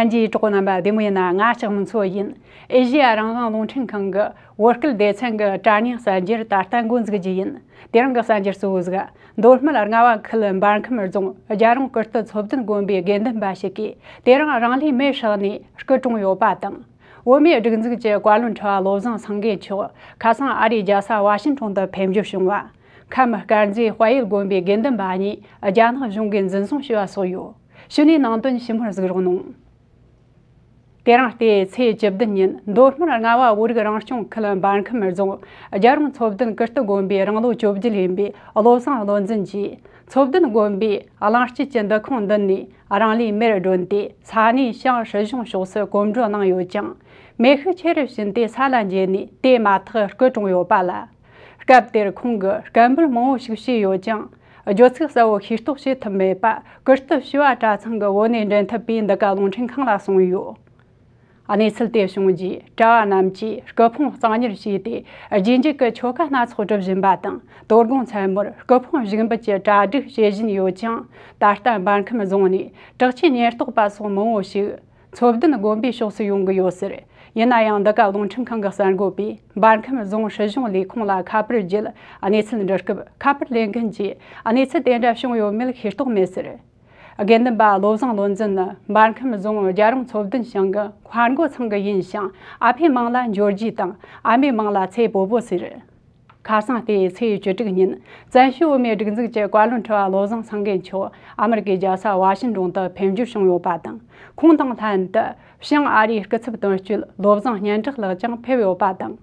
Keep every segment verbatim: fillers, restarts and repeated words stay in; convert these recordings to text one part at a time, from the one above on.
ལྷན་རྒྱས་གྲོགས་པོ་རྣམ་པ་བདེ་མོ་ཡིན་ན། ང་ལྕགས་མོ་མཚོ་ཡིན། ཨེ་ཤེ་ཡ་རང་དབང་རླུང་འཕྲིན་ཁང་གི་བོད་སྐད་སྡེ་ཚན་གྱི་དྲ་བརྙན་གསར་འགྱུར་ད་ལྟ་འགོ་འཛུགས་རྒྱུ་ཡིན། དེ་རིང་གི་གསར་འགྱུར་གཙོ་བོ་ཟིག་མདོ་སྨད་རྔ་བ་ཁུལ་འབར་ཁམས་རྫོང་རྒྱལ་རོང་ཀིརྟི་ཚོ་བདུན་དགོན་པའི་དགེ་འདུན་པ་ཞིག་གིས་དེ་རིང་རང་ལུས་མེར་བསྲེགས་ནས་སྐུ་གྲོངས་ཡོད་པ་དང་། བོད་མིའི་སྒྲིག་འཛུགས་ཀྱི་བཀའ་བློན་ཁྲི་པ་བློ་བཟང་སེང་གེ་མཆོག་ཁ་སང་ཨ་རིའི་རྒྱལ་ས་ཝ་ཤིན་ཊོན་དུ་ཕེབས་འབྱོར་བྱུང་བ། ཁམས་དཀར་མཛེས་དཔལ་ཡུལ་དགོན་པའི་དགེ་འདུན་པ་གཉིས་རྒྱ་ནག་གཞུང་གིས་འཛིན་བཟུང་བྱས་པ་སོགས་ཡོད། གཞུག་ནས་ནང་དོན་ཞིབ་མོར་གཟིགས་རོགས་གནང་། དེ་རིང་སྟེ་ཚེས་བཅུ་བདུན་ཉིན་མདོ་སྨད་རྔ་བ་བོད་རིགས་རང་སྐྱོང་ཁུལ་འབར་ཁམས་རྫོང་རྒྱལ་རོང་ཚོ་བདུན་ཀིརྟི་དགོན་པའི་རང་ལོ་བཅོ་བརྒྱད་ཡིན་པའི་བློ་བཟང་བློ་འཛིན་གྱིས་ཚོ་བདུན་དགོན་པའི་གླང་སྐྱིད་ཀྱི་འདུ་ཁང་མདུན་ནས་རང་ལུས་མེར་བསྒྲོན་ཏེ། ས་གནས་ཤང་སྲིད་གཞུང་ཕྱོགས་སུ་གོམ་བགྲོད་གནང་ཡོད་ཀྱང་། མེ་ཤུགས་ཆེ་རུ་ཕྱིན་ཏེ་ས་ལ་འགྱེལ་ནས་དེ་མ་ཐག་སྐུ་གྲོངས་ཡོད་པ་ལ། སྐབས་དེར་ཁོང་གིས་སྐད་འབོད་མང་བོ་ཞིག་བྱས་ཡོད་ཀྱང་། བརྗོད་ཚིག་གསལ་བོ་ཤེས་རྟོགས་བྱེད་ཐུབ་མེད་པ། ཀིརྟི་བྱེས་པ་གྲྭ་ཚང་གི་བོད་ནས་འབྲེལ་མཐུད་པས་འདི་ག་རླུང་འཕྲིན་ཁང་ལ་གསུངས་ཡོད། གནས་ཚུལ་དེ་བྱུང་རྗེས་གྲྭ་བ་རྣམས་ཀྱིས་སྐུ་ཕུང་གཙང་གཉེར་བྱས་ཏེ། རྗེས་འཇུག་གི་ཆོ་ག་སྣ་ཚོགས་སྒྲུབ་བཞིན་པ་དང་། དོ་དགོང་མཚན་མོར་སྐུ་ཕུང་བཞུགས་འབུལ་གྱི་གྲ་སྒྲིག་བྱེད་བཞིན་ཡོད་ཀྱང་། ད་ལྟ་འབར་ཁམས་རྫོང་ནས་དྲག་ཆས་ཉེན་རྟོག་པ་སོགས་མང་བོ་ཞིག་ཚོ་བདུན་དགོན་པའི་ཕྱོགས་སུ་ཡོང་གི་ཡོད་ཟེར། ཡིན་ན་ཡང་འདི་ག་རླུང་འཕྲིན་ཁང་གི་གསར་འགོད་པས་འབར་ཁམས་རྫོང་སྲིད་གཞུང་ལས་ཁུངས་ལ་ཁ་པར་བརྒྱུད་གནས་ཚུལ་འདྲི་སྐབས། ཁ་པར་ལེན་མཁན་གྱིས་གནས་ཚུལ་དེ་འདྲ་བྱུང་ཡོད་མེད་ཤེས་རྟོགས་མེད་ཟེར། དགེ་འདུན་པ་བློ་བཟང་བློ་འཛིན་ནི་འབར་ཁམས་རྫོང་རྒྱལ་རོང་ཚོ་བདུན་ཞང་གི་མཁར་སྒོ་ཚང་གི་ཡིན་ཞིང་། ཨ་ཕའི་མིང་ལ་འབྱོར་རྒྱས་དང་། ཨ་མའི་མིང་ལ་ཚེ་བོ་བོ་ཟེར། ཁ་སང་སྟེ་ཚེས་བཅུ་དྲུག་ཉིན་བཙན་བྱོལ་བོད་མིའི་སྒྲིག་འཛུགས་ཀྱི་བཀའ་བློན་ཁྲི་པ་བློ་བཟང་སེང་གེ་མཆོག་ཨ་མེ་རི་ཀའི་རྒྱལ་ས་ཝ་ཤིན་ཏོན་དུ་ཕེབས་འབྱོར་བྱུང་ཡོད་པ་དང་། ཁོང་དང་ལྷན་དུ་བྱང་ཨ་རིའི་སྐུ་ཚབ་དོན་གཅོད་བློ་བཟང་སྙན་གྲགས་ལགས་ཀྱང་ཕེབས་ཡོད་པ་དང་།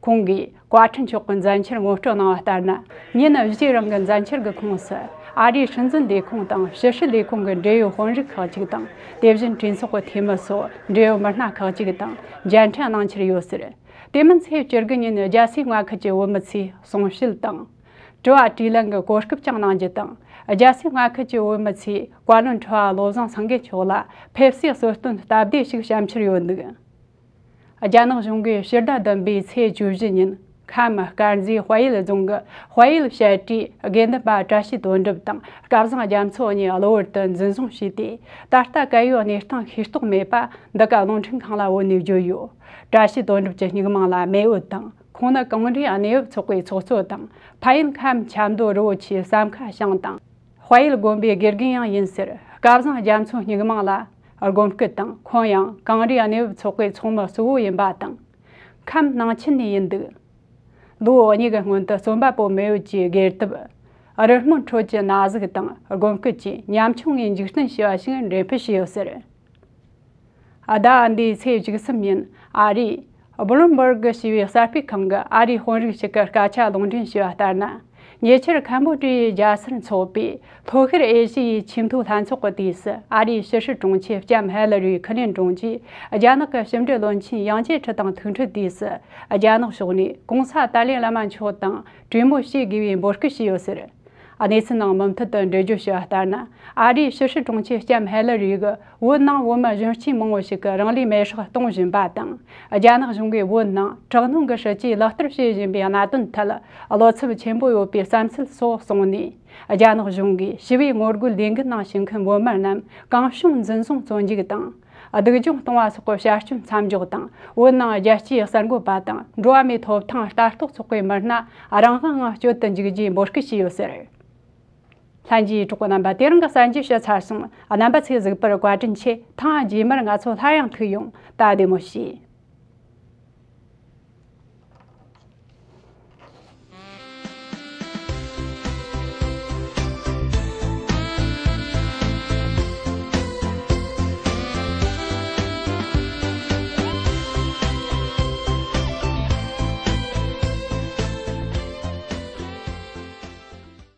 ཁོང་གིས་བཀའ་དྲིན་མཆོག་གི་མཛད་འཆར་ངོ་སྤྲོད་གནང་བ་ལྟར་ན། ཉིན་བཞིའི་རིང་གི་མཛད་འཆར་གྱི་ཁོངས་སུ་ཨ་རིའི་སྲིད་འཛིན་ལས་ཁུངས་དང་ཕྱི་སྲིད་ལས་ཁུངས་ཀྱི་འབྲེལ་ཡོད་དཔོན་རིགས་ཁག་ཅིག་དང་། དེ་བཞིན་གྲོས་ཚོགས་ཀྱི་འཐུས་མི་སོགས་འབྲེལ་ཡོད་མི་སྣ་ཁག་ཅིག་དང་མཇལ་འཕྲད་གནང་འཆར་ཡོད་ཟེར། དེ་མིན་ཚེས་བཅུ་དགུ་ཉིན་རྒྱལ་སའི་མངའ་ཁུལ་གྱི་བོད་མི་ཚོས་གསུང་བཤད་དང་། དྲི་བ་དྲིས་ལན་གྱི་གོ་སྐབས་ཀྱང་གནང་རྒྱུ་དང་། རྒྱལ་སའི་མངའ་ཁུལ་གྱི་བོད་མི་ཚོས་བཀའ་བློན་ཁྲི་པ་བློ་བཟང་སེང་གེ་མཆོག་ལ་ཕེབས་བསུའི་གསོལ་སྟོན་སྟབས་བདེ་ཞིག་བྱ་འཆར་ཡོད་འདུག། རྒྱ་ནག་གཞུང་གིས་ཕྱི་ཟླ་བདུན་པའི་ཚེས་བཅུ་བཞི་ཉིན་ཁམས་དཀར་མཛེས་དཔལ་ཡུལ་རྫོང་གི་དཔལ་ཡུལ་བཤད་གྲྭའི་དགེ་འདུན་པ་བཀྲ་ཤིས་དོན་གྲུབ་དང་སྐལ་བཟང་རྒྱ་མཚོ་གཉིས་གློ་བུར་དུ་འཛིན་བཟུང་བྱས་ཏེ། ད་ལྟ་གལ་ཡོད་གནས་སྟངས་ཤེས་རྟོགས་མེད་པ་འདི་ག་རླུང་འཕྲིན་ཁང་ལ་བོད་ནས་བརྗོད་ཡོད། བཀྲ་ཤིས་དོན་གྲུབ་ཀྱི་སྨྱུག་མིང་ལ་མེ་འོད་དང་། ཁོང་ནི་གངས་རིའི་གནས་བབ་ཚོགས་པའི་ཚོགས་གཙོ་དང་། ཕ་ཡུལ་ཁམས་ཆབ་མདོ་རི་བོ་ཆུའི་བསམ་ཁ་ཤང་དང་། དཔལ་ཡུལ་དགོན་པའི་དགེ་རྒན་ཡང་ཡིན་ཟེར། སྐལ་བཟང་རྒྱ་མཚོའི་སྨྱུག་མིང་ལ་དགོན་སྐུ་དང་། ཁོང་ཡང་གངས་རིའི་གནས་བབ་ཚོགས་པའི་ཚོགས་མི་གཙོ་བོ་ཡིན་པ་དང་། ཁམས་ནང་ཆེན་ནས་ཡིན་འདུག། ལོ་གཉིས་ཀྱི་སྔོན་དུ་རྩོམ་པ་པོ་མེ་འོད་ཀྱིས་དགེ་ལྡབ། རི་སྨོན་ཁྲོད་ཀྱི་ན་ཟུག་དང་དགོན་སྐུ་བཅས་ཉམ་ཆུང་ངུའི་འཇིག་རྟེན་ཞེས་པ་ཞིག་འགྲེམས་སྤེལ་བྱས་ཡོད་ཟེར། ཟླ་འདིའི་ཚེས་བཅུ་གསུམ་ཉིན་ཨ་རིའི་བྷུ་ལུམ་བྷར་གི་ཞི་བའི་གསར་སྤེལ་ཁང་གི་ཨ་རིའི་དཔོན་རིགས་ཤིག་གིས་སྐད་ཆ་ལུང་འདྲེན་བྱས་པ་ལྟར་ན། ཉེ་ཆར་ཁམ་བོ་ཌི་ཡའི་རྒྱལ་སར་འཚོགས་པའི་ལྷོ་ཤར་ཨེ་ཤི་ཡའི་ཆེས་མཐོའི་ལྷན་ཚོགས་ཀྱི་དུས་སུ། ཨ་རིའི་ཕྱི་སྲིད་དྲུང་ཆེ་ལྕམ་ཧེ་ལི་རི་ཁི་ལིན་ཏོན་གྱིས་རྒྱ་ནག་གི་ཕྱི་འབྲེལ་བློན་ཆེན་ཡང་ཅེ་ཁྲི་དང་ཐུག་འཕྲད་དུས་སུ། རྒྱ་ནག་ཕྱོགས་ནས་གོང་ས་ཏཱ་ལའི་བླ་མ་མཆོག་དང་གྲོས་མོལ་བྱེད་དགོས་པའི་འབོད་སྐུལ་བྱས་ཡོད་ཟེར། གནས་ཚུལ་ནང་མུ་མཐུད་དུ་འགྲེལ་བརྗོད་བྱས་པ་ལྟར་ན། ཨ་རིའི་ཕྱི་སྲིད་དྲུང་ཆེ་ལྕམ་ཧེ་ལི་རི་གིས་བོད་ནང་བོད་མི་གཞོན་སྐྱེས་མང་བོ་ཞིག་གི་རང་ལུས་མེར་སྲེག་གཏོང་བཞིན་པ་དང་། རྒྱ་ནག་གཞུང་གིས་བོད་ནང་དྲག་གནོན་གྱི་སྲིད་ཇུས་ལག་བསྟར་བྱེད་བཞིན་པའི་གནད་དོན་ཐད་བློ་འཚབ་ཆེན་པོ་ཡོད་པའི་བསམ་ཚུལ་སོགས་གསུངས་ནས། རྒྱ་ནག་གཞུང་གིས་ཞི་བའི་ངོ་རྒོལ་ལས་འགུལ་ནང་ཞུགས་མཁན་བོད་མི་རྣམས་གང་བྱུང་འཛིན་བཟུང་བཙོན་འཇུག་དང་། སྡུག་སྦྱོང་གཏོང་བ་སོགས་ཀྱི་བྱ་སྤྱོད་མཚམས་འཇོག་དང་། བོད་ནང་རྒྱལ་སྤྱིའི་གསར་འགོད་པ་དང་འགྲོ་བ་མིའི་ཐོབ་ཐང་ལྟ་རྟོག་ཚོགས་པའི་མི་སྣ་རང་དབང་ངང་སྐྱོད་དུ་འཇུག་རྒྱུའི་འབོད་སྐུལ་བྱས་ཡོད་ཟེར། ལྷན་རྒྱས་གྲོགས་པོ་རྣམ་པ། དེ་རིང་གི་གསར་འགྱུར་ཞུས་ཚར་སོང་། རྣམ་པ་ཚོས་གཟིགས་པར་བཀའ་དྲིན་ཆེ། ཐེངས་རྗེས་མར་ང་ཚོ་སླར་ཡང་ཐུག་ཡོང་། ད་བདེ་མོ་བྱོས།